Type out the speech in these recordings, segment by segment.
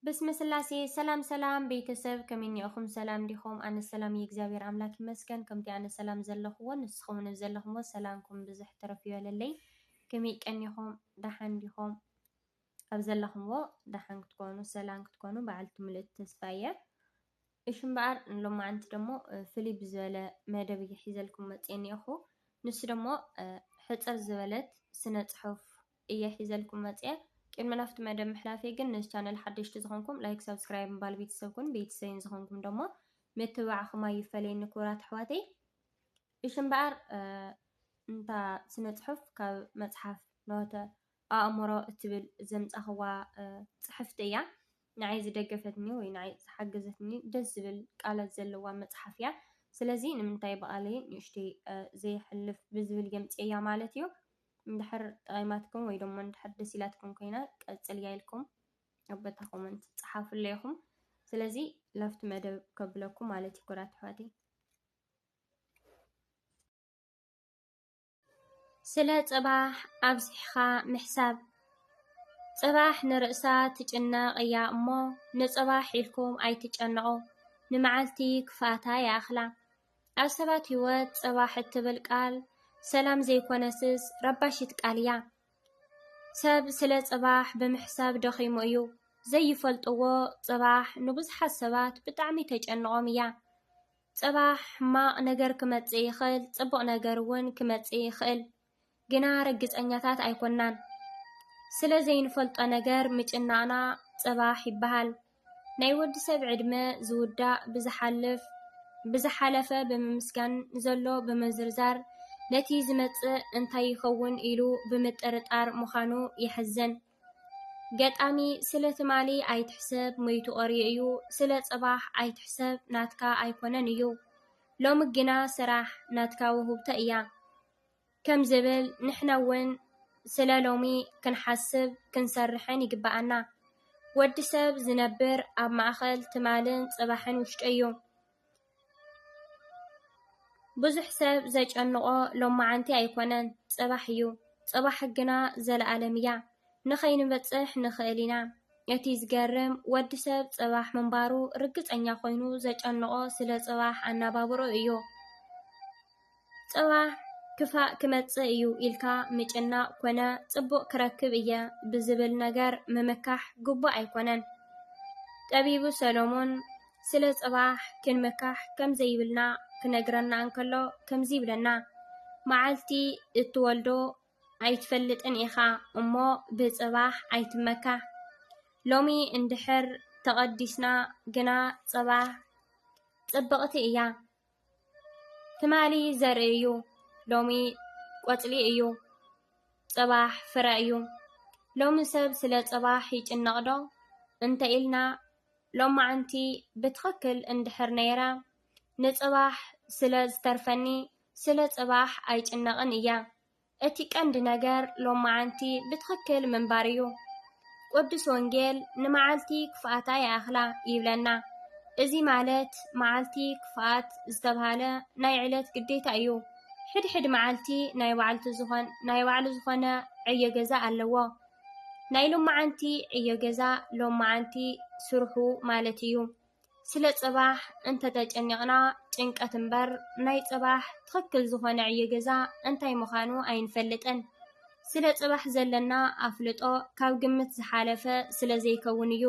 በስመ ስላሴ። ሰላም ሰላም ቤተሰብ፣ ከመይ እኒኦኹም? ሰላም ዲኹም? ኣነ ሰላም እየ፣ እግዚኣብሔር ኣምላክ ይመስገን። ከምቲ ኣነ ሰላም ዘለኽዎ፣ ንስኹም እውን ኣብ ዘለኹምዎ ሰላምኩም ብዙሕ ትረፍ ይበለለይ። ከመይ ቀኒኹም? ደሓን ዲኹም? ኣብ ዘለኹምዎ ደሓን ክትኮኑ፣ ሰላም ክትኮኑ በዓልቲ ምልእቲ ተስፋ እየ። እሺ እምበኣር፣ ንሎማዓንቲ ደሞ፣ እ፣ ፍልይ ብዝበለ መደብ እየ ሒዘልኩም መፅየ እኒኦኹ። ንሱ ደሞ፣ እ፣ ሕፅር ዝበለት ስነ ፅሑፍ እየ ሒዘልኩም መፅየ። ቅድሚ ናብቲ መደብ ምሕላፈይ ግን፣ ነዚ ቻነል ሓደሽቲ ዝኾንኩም ላይክ፣ ሳብስክራይብ ምባል ቤተሰብ ኩን፣ ቤተሰብን ዝኾንኩም ደሞ ምትብባዕኹም ኣይፈለየኒ ክቡራት ኣሕዋተይ። እሺ እምበኣር፣ እ፣ እንታ ስነ ጽሑፍ ካብ መጽሓፍ ኖተ ኣእምሮ እትብል ዘምጻኽዋ፣ እ፣ ጽሕፍቲ እያ። ንዓይ ዝደገፈትኒ ወይ ንዓይ ዝሓገዘትኒ ደስ ዝብል ቃላት ዘለዋ መጽሓፍ እያ። ስለዚ ንምንታይ ብቓለይ ንእሽተይ፣ እ፣ ዘየሕልፍ ብዝብል የምጽእያ ማለት እዩ። እንድሕር ጠቒማትኩም ወይ ደሞ እንድሕር ደስ ኢላትኩም ኮይና ቀጽልያ ኢልኩም ኣብ በታ ኮመንት ጸሓፉለይ ኢኹም። ስለዚ ላፍቲ መደብ ከብለኩም ማለት እዩ ኩራት ኣሕዋተይ። ስለ ጽባሕ ኣብዚሕኻ ምሕሳብ። ጽባሕ ንርእሳ ትጭነቕ እያ እሞ፣ ንጽባሕ ኢልኩም ኣይትጨነቑ፣ ንመዓልቲ ክፍኣታ ይኣኽላ። ኣብ ሰባት ህይወት ጽባሕ እትብል ቃል፣ ሰላም ዘይኮነትስ ረባሺት ቃል እያ። ሰብ ስለ ጽባሕ ብምሕሳብ ደኺሙ እዩ። ዘይፈልጥዎ ጽባሕ ንብዙሓት ሰባት ብጣዕሚ ተጨንቖም እያ። ጽባሕ ሕማቕ ነገር ክመጽእ ይኽእል፣ ጽቡቕ ነገር እውን ክመጽእ ይኽእል። ግና ርግጸኛታት ኣይኮናን። ስለ ዘይንፈልጦ ነገር ምጭናቕና ጽባሕ ይበሃል። ናይ ወዲ ሰብ ዕድመ ዝውዳእ ብዝሓልፍ፣ ብዝሓለፈ ብምምስጋን፣ ንዘሎ ብምዝርዛር፣ ነቲ ዝመጽእ እንታይ ይኸውን ኢሉ ብምጥርጣር ምዃኑ የሕዝን። ገጣሚ፣ ስለ ትማሊ ኣይትሕሰብ፣ ሞይቱ ቀርዩ እዩ፣ ስለ ጽባሕ ኣይትሕሰብ፣ ናትካ ኣይኮነን እዩ። ሎሚ ግና ስራሕ ናትካ ውህብቶ እያ። ከም ዝብል፣ ንሕና እውን ስለ ሎሚ ክንሓስብ ክንሰርሕን ይግብኣና። ወዲ ሰብ ዝነብር ኣብ ማእኸል ትማልን ጽባሕን ውሽጡ እዩ። ብዙሕ ሰብ ዘጨንቖ ሎማዓንቲ ኣይኮነን፣ ጽባሕ እዩ። ጽባሕ ግና ዘለኣለም እያ። ንኸይንበጽሕ ንኽእል ኢና። እቲ ዝገርም፣ ወዲ ሰብ ጽባሕ ምንባሩ ርግጸኛ ኮይኑ ዘጨንቖ ስለ ጽባሕ ኣነባብርኡ እዩ። ጽባሕ ክፋእ ክመጽእ እዩ ኢልካ ምጭናቕ ኮነ ጽቡቕ ክረክብ እየ ብዝብል ነገር ምምካሕ ግቡእ ኣይኮነን። ጠቢቡ ሰሎሞን ስለ ጽባሕ ክንምካሕ ከም ዘይብልና ክነግረና እንከሎ ከምዚ ይብለና፣ መዓልቲ እትወልዶ ኣይትፈልጥን ኢኻ እሞ ብጽባሕ ኣይትመካ። ሎሚ እንድሕር ተቐዲስና ግና ጽባሕ ጽብቕቲ እያ። ትማሊ ዘርኢ እዩ፣ ሎሚ ቆጽሊ እዩ፣ ጽባሕ ፍረ እዩ። ሎሚ ሰብ ስለ ጽባሕ ይጭነቕ ዶ እንተ ኢልና፣ ሎማዓንቲ ብትኽክል እንድሕር ነይራ፣ ንጽባሕ ስለ ዝተርፈኒ ስለ ጽባሕ ኣይጭነቕን እያ። እቲ ቀንዲ ነገር ሎማዓንቲ ብትኽክል ምንባር እዩ። ቅዱስ ወንጌል ንመዓልቲ ክፍኣታ ይኣኽላ ይብለና። እዚ ማለት መዓልቲ ክፍኣት ዝተብሃለ ናይ ዕለት ግዴታ እዩ። ሕድሕድ መዓልቲ ናይ ባዕልቱ ዝኾን-፣ ናይ ባዕሉ ዝኾነ ዕዮ ገዛ ኣለዎ። ናይ ሎማዓንቲ ዕዮ ገዛ ሎማዓንቲ ስርሑ ማለት እዩ። ስለ ጽባሕ እንተተጨኒቕና ጭንቀት እምበር፣ ናይ ጽባሕ ትኽክል ዝኾነ ዕዮ ገዛ እንታይ ምዃኑ ኣይንፈልጥን። ስለ ጽባሕ ዘለና ኣፍልጦ ካብ ግምት ዝሓለፈ ስለ ዘይከውን እዩ።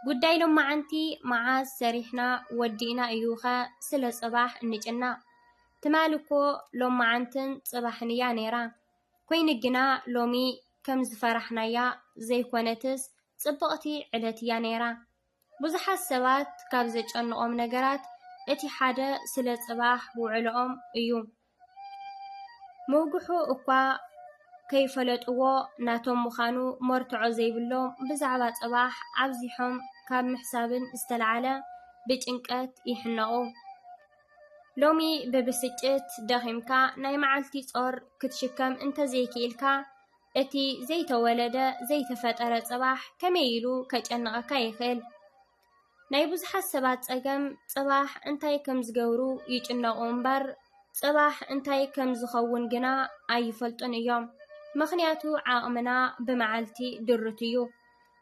ጉዳይ ሎማዓንቲ መዓዝ ሰሪሕና ወዲእና እዩኸ ስለ ጽባሕ እንጭነቕ? ትማሊ እኮ ሎማዓንትን ጽባሕን እያ ነይራ። ኮይኑ ግና ሎሚ ከም ዝፈራሕናያ ዘይኮነትስ ጽብቕቲ ዕለት እያ ነይራ። ብዙሓት ሰባት ካብ ዘጨንቖም ነገራት እቲ ሓደ ስለ ጽባሕ ውዕሎኦም እዩ። ምውግሑ እኳ ከይፈለጥዎ ናቶም ምዃኑ መርትዖ ዘይብሎም ብዛዕባ ጽባሕ ኣብዚሖም ካብ ምሕሳብን ዝተላዕለ ብጭንቀት ይሕነቑ። ሎሚ ብብስጭት ደኺምካ ናይ መዓልቲ ጾር ክትሽከም እንተዘይክኢልካ፣ እቲ ዘይተወለደ ዘይተፈጠረ ጽባሕ ከመይ ኢሉ ከጨንቐካ ይኽእል? ናይ ብዙሓት ሰባት ጸገም ጽባሕ እንታይ ከም ዝገብሩ ይጭነቑ እምበር፣ ጽባሕ እንታይ ከም ዝኸውን ግና ኣይፈልጡን እዮም። ምኽንያቱ ዓቕምና ብመዓልቲ ድሩት እዩ።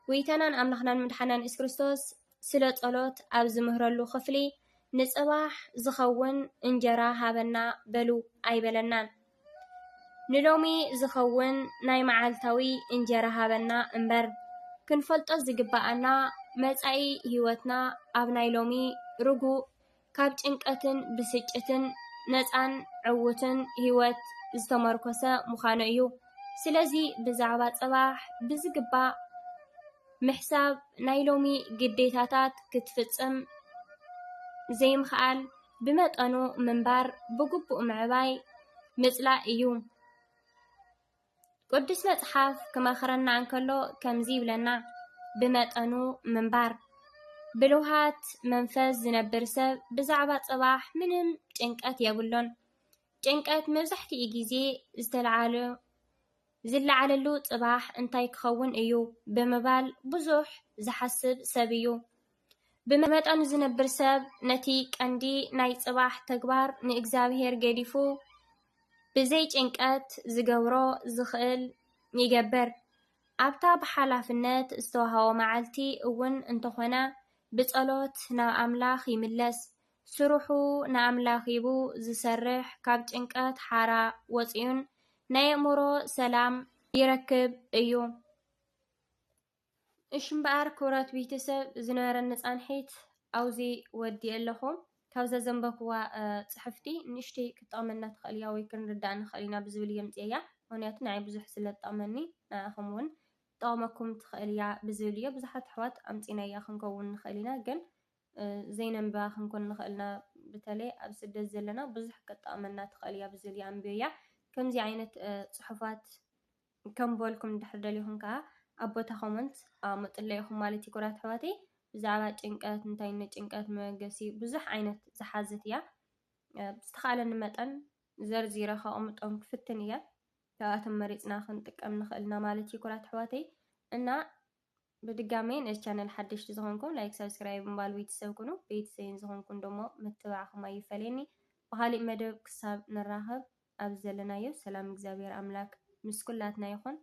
ጎይታናን ኣምላኽናን መድሓናን የሱስ ክርስቶስ ስለ ጸሎት ኣብ ዝምህረሉ ክፍሊ፣ "ንጽባሕ ዝኸውን እንጀራ ሃበና" በሉ ኣይበለናን። "ንሎሚ ዝኸውን ናይ መዓልታዊ እንጀራ ሃበና" እምበር። ክንፈልጦ ዝግብኣና፣ መጻኢ ህይወትና ኣብ ናይ ሎሚ ርጉእ፣ ካብ ጭንቀትን ብስጭትን ነጻን ዕዉትን ህይወት ዝተመርኮሰ ምዃኑ እዩ። ስለዚ ብዛዕባ ጽባሕ ብዝግባእ ምሕሳብ፣ ናይ ሎሚ ግዴታታት ክትፍጽም ዘይምኽኣል፣ ብመጠኑ ምንባር፣ ብግቡእ ምዕባይ ምጽላእ እዩ። ቅዱስ መጽሓፍ ክመኽረና እንከሎ ከምዚ ይብለና፣ ብመጠኑ ምንባር። ብልውሃት መንፈስ ዝነብር ሰብ ብዛዕባ ጽባሕ ምንም ጭንቀት የብሉን። ጭንቀት መብዛሕትኡ ግዜ ዝተለዓሉ-፣ ዝለዓለሉ ጽባሕ እንታይ ክኸውን እዩ ብምባል ብዙሕ ዝሓስብ ሰብ እዩ። ብመጠኑ ዝነብር ሰብ ነቲ ቀንዲ ናይ ጽባሕ ተግባር ንእግዚኣብሔር ገዲፉ ብዘይ ጭንቀት ዝገብሮ ዝኽእል ይገብር። ኣብታ ብሓላፍነት ዝተዋህቦ መዓልቲ እውን እንተኾነ ብጸሎት ናብ ኣምላኽ ይምለስ። ስርሑ ንኣምላኽ ሂቡ ዝሰርሕ ካብ ጭንቀት ሓራ ወጺኡን ናይ ኣእምሮ ሰላም ይረክብ እዩ። እሺ እምበኣር ክቡራት ቤተሰብ፣ ዝነበረኒ ጻንሒት ኣብዚ ወዲኤ ኣለኹ። ካብዛ ዘንበብክዋ፣ እ፣ ጽሕፍቲ ንእሽተይ ክትጠቕመና ትኽእል እያ ወይ ክንርዳእ ንኽእል ኢና ብዝብል እየ ኣምጽኤያ። ምኽንያቱ ንዓይ ብዙሕ ስለ ትጠቕመኒ ንዓኹም እውን ትጠቕመኩም ትኽእል እያ ብዝብል እየ። ብዙሓት ኣሕዋት ኣምጺናያ ክንከውን ንኽእል ኢና፣ ግን፣ እ፣ ዘይነንብባ ክንኮን ንኽእል ኢና። በተለይ ኣብ ስደት ዘለና ብዙሕ ክትጠቕመና ትኽእል እያ ብዝብል እየ ኣንብበያ። ከምዚ ዓይነት፣ እ፣ ጽሑፋት ከንብበልኩም እንድሕር ደሊኹም ከኣ ኣብ ቦታ ኮመንት ኣቐምጡለይ ኢኹም ማለት እዩ። ክቡራት ኣሕዋተይ፣ ብዛዕባ ጭንቀት፣ እንታይነት ጭንቀት፣ መበገሲ፣ ብዙሕ ዓይነት ዝሓዘት እያ። እ፣ ብዝተኻእለኒ መጠን ዘርዚረ ከቐምጦም ክፍትን እየ። ካብኣቶም መሪጽና ክንጥቀም ንኽእል ኢና ማለት እዩ ክቡራት ኣሕዋተይ። እና ብድጋሜ ነዚ ቻነል ሓደሽቲ ዝኾንኩም ላይክ፣ ሳብስክራይብ ምባል ቤተሰብ ኩኑ። ቤተሰብን ዝኾንኩም ደሞ ምትብባዕኹም ኣይፈለየኒ። ብኻሊእ መደብ ክሳብ ንራኸብ ኣብ ዘለናዮ ሰላም እግዚኣብሔር ኣምላክ ምስ ኩላትና ይኹን።